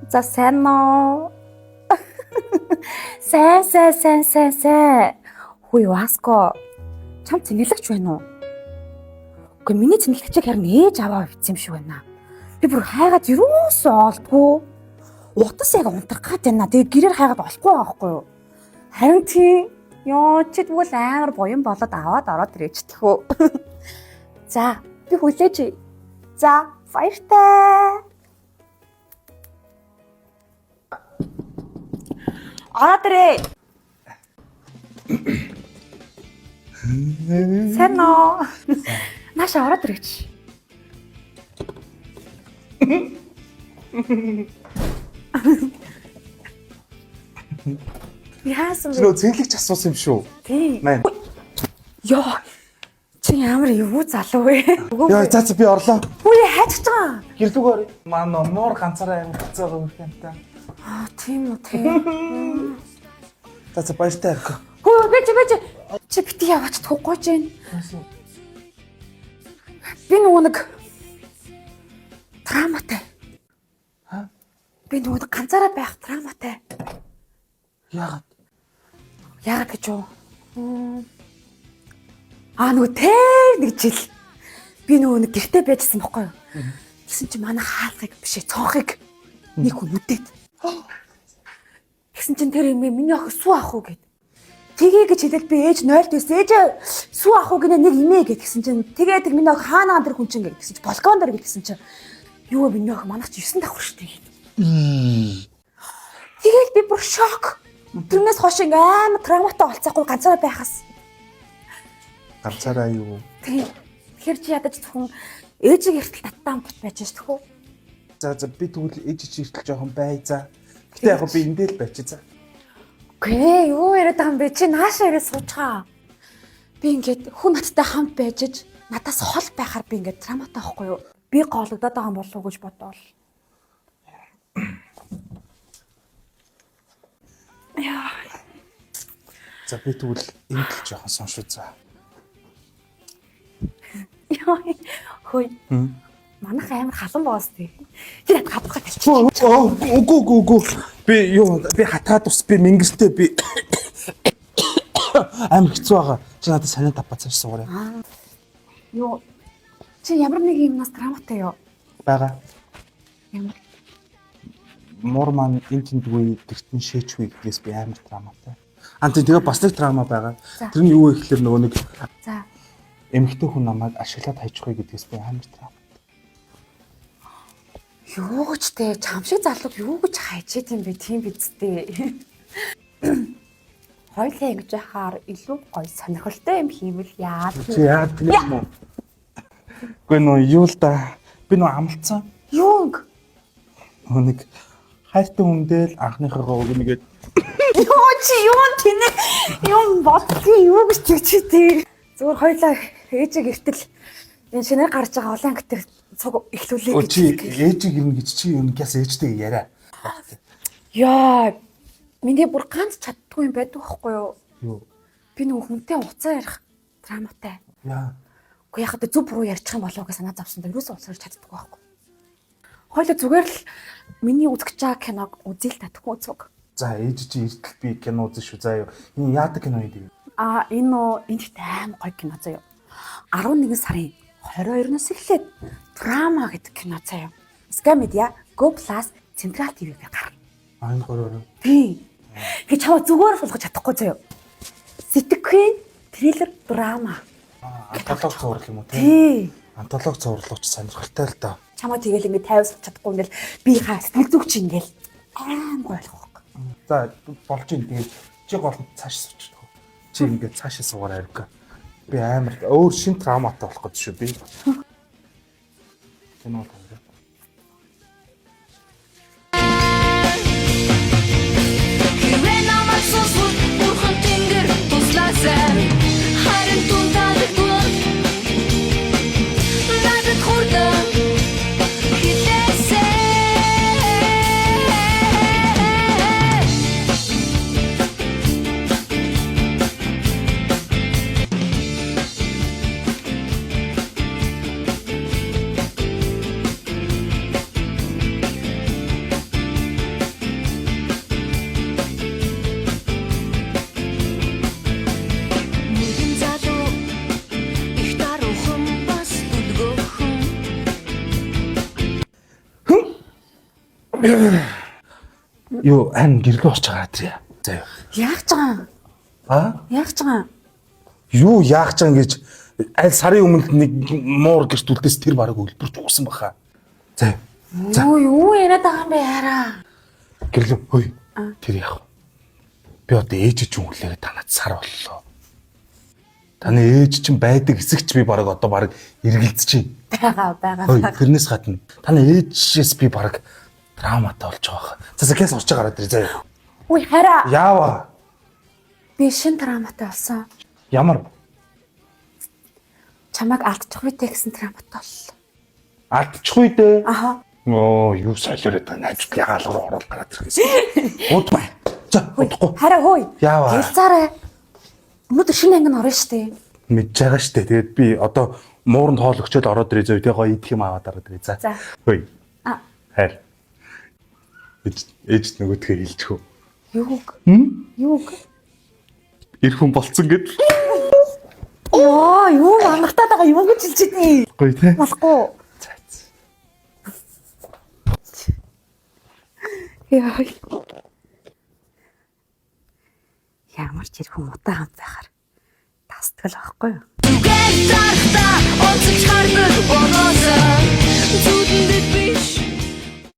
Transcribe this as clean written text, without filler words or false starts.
За сайн уу? Сайн сайн сайн сайн сайн. Хүй Васко. Чам цэнгэлэгч байна уу? Үгүй миний цэнгэлэгчийг харин ээж аваа авчихсан юм шиг байна. Би бүр хайгаад юусоо олдгүй. Утас яг унтрах гад байна. Тэгээ гэрээр хайгаад олохгүй байгаа байхгүй юу? Харин тий. Йоо чи тэгвэл амар буян болоод аваад ороод ирээчдэх үү. За би хүлээж. За баяртай. Ороод ирээ. Сайн уу? Нааша ороод ирээч. Яасан бэ? Нөө цэнгэлэгч асуусан юм шүү. Тийм. Мэн. Йоо. Чи ямар эвгүй залуу вэ? Яа, за за би орлоо. Үгүй хайчих байгаа. Гэрлүүг орё. Маа нөө муур ганцаараа амар хэцүү байгаа юм хэнтэй. Аа, тийм үү, тийм. За за баяртай арх. Хөө, би чи би чи чи бити яваач тухгүй чинь. Би нөгөө нэг травматай. Ха? Би нөгөө нэг ганцаараа байх травматай. Яагаад? Яагаад гэж юу? Аа нөгөө тэр нэг жил би нөгөө нэг гэрте байжсэн бохгүй юу? Тэгсэн чи манай хаалгыг биш ээ цонхыг нэг хүн нүдээд. Тэгсэн чинь тэр юм миний охин сүү авах уу гэд. Тэгээ гэж хэлээд би ээж 0 дэс ээж сүү авах уу гинэ нэг имээ гэд тэгсэн чинь тэгээд тэр миний охин хаана тэр хүн чинь гэд тэгсэн чинь балкон дээр гэд тэгсэн чинь юу вэ миний охин манайх чи 9 давхар шүү дээ гэд. Тэгэл би бүр шок. Тэрнээс хойш ингээ амар травматай болцоохгүй ганцаараа байхаас. Ганцаараа юу? Тийм. Тэгэхээр чи ядаж зөвхөн ээжийг эртэл таттай бут байж ш тэхүү. За за би тэгвэл ээж чи иртэл жоохон бай за. Гэтэ яг би эндээ л байчих за. Үгүй юу яриад байгаа юм бэ? Чи нааша ирээ суучгаа. Би ингээд хүн надтай хамт байж надаас хол байхаар би ингээд травматай байхгүй юу? Би голлогдоод байгаа юм болов уу гэж бодоол. Яа. За би тэгвэл энд л жоохон соншуу за. Яа. Хөөе. Манайх амар халан боос тий. Чи надад хавхаа талчих. Үгүй үгүй үгүй. Би юу би хатаад ус би мэнгэртэй би амар хэцүү байгаа. Чи надад санаа тавпаа цааш суугаарай. Юу? Чи ямар нэг юмнаас травматай юу? Бага. Ямар? Муур маань энэ тэндгүй гэрт нь шээчгүй гэдгээс би амар травматай. Аа тийм тэгээ бас нэг травма байгаа. За. Тэр нь юу вэ гэхэлэр нөгөө нэг За. эмэгтэй хүн намайг ашиглаад хайчихгүй гэдгээс би амар травма. Юу гэж те чам шиг залууг юу гэж хайчээд юм бэ тийм биз дээ. Хоёлаа ингэж яхаар илүү гоё сонирхолтой юм хийвэл яа. Чи яагаад тийм юм уу? Үгүй нөө юу л да. Би нөө амлцсан. Юунг? Нөгөө нэг хайртай хүндээ л анхныхаагаа өгнө гээд Юу чи юу тэнэг юм боддгийг юу гэж тэгч тий. Зүгээр хоёлаа ээжийг эртэл энэ шинээр гарч байгаа олон анги дээр цуг эхлүүлээ Өө гэж. чи ээжийг ирнэ гэж чи юу нэгээс ээжтэйгээ яриа. Яа. Миний бүр ганц чаддгүй юм байдаг байхгүй юу? Юу? Би нөгөө хүнтэй уцаа ярих драматай. Яа. Үгүй яхад зөв буруу ярьчих юм болов уу гэж санаа зовсон. Ерөөсөө уцаарч чаддаггүй байхгүй. Хоёлаа зүгээр л миний үзэж байгаа киног үзэл татахгүй цуг. За ээж чи эртэл би кино үзэн шүү заа юу. Энэ яадаг кино юм бэ? А энэ нөө энэ ихтэй аим гоё кино заяа. 11 сарын 22-наас эхлээд драма гэдэг кино заяа. Sky Media Go Plus Central TV-гээр гарна. Аа энэ гурав. Тийм. Тэг чамаа зүгээр болгож чадахгүй заяа. Сэтгэхүйн триллер драма. Аа антолог цуврал юм уу те? Тийм. Антолог цуврал ч сонирхолтой л доо. Чамаа тэгэл ингэ тайвсалж чадахгүй ингээл би хаа сэтгэл зүг чи ингээл аим гоё болох байхгүй. За болж ин тэгээд чи гол нь цааш суучих. Чи ингээд цаашаа суугаарай арга. Би амар өөр шин травматай болох гэж шүү би. Кино тавья. Хэрвээ намайг сонсвол бурхан тэнгэр туслаасай. Харин түн таалагдвал надад хурдан хэлээсэй. Юу ан гэрлүү орч байгаа тэр. За юу. Яах ч байгаа юм? А? Яах ч байгаа юм? Юу яах ч юм гэж аль сарын өмнө нэг муур гэрт үлдээс тэр бараг өлбөрч угсан баха. За. юу. За Юу юу яриад байгаа юм бэ хараа? гэрлүү хөөе. Тэр яах вэ? Би одоо ээж чинь хүлээгээд танад сар боллоо. Таны ээж чинь байдаг хэсэг ч би бараг одоо бараг эргэлзэж байна. Байгаа байгаа. Хөөе, тэрнээс гадна таны ээжээс би бараг травматай болж байгаа баха. За за кэс орч гараад ир заа. Үгүй хараа. Яава. Би шин травматай болсон. Ямар Чамайг алдчих үедээ гэсэн травматай боллоо. алдчихгүй дээ. Аха. Оо, юу солиороод байгаа хажууд ягаал руу ороод гараад ирэх гэсэн. Удмай. За, удахгүй. Хараа хөөе. Яава. Хэлцаарай. Өнөөдөр шинэ анги нь орно штэ. Мэдж байгаа штэ. Тэгээд би одоо мууранд хоол өгчөөд ороод ирээ зөө. Тэгээ гоё идэх юм аваад ороод ирээ. За. За. Хөөе. А. Хайр. Ээж ээж нөгөөдгөө хэлчихв. Юуг? Юуг? Эр хүн болцсон гэд. Йоо, юу мангартаад байгаа юу гэж хэлж идэв. Гоё те. Болохгүй. За. за. Яа. Ямар ч хэрэг муутаа хамт байхаар тасдгал байхгүй юу? Зүгээр зархта онцолж хардаг оноосоо. Зүудэнд би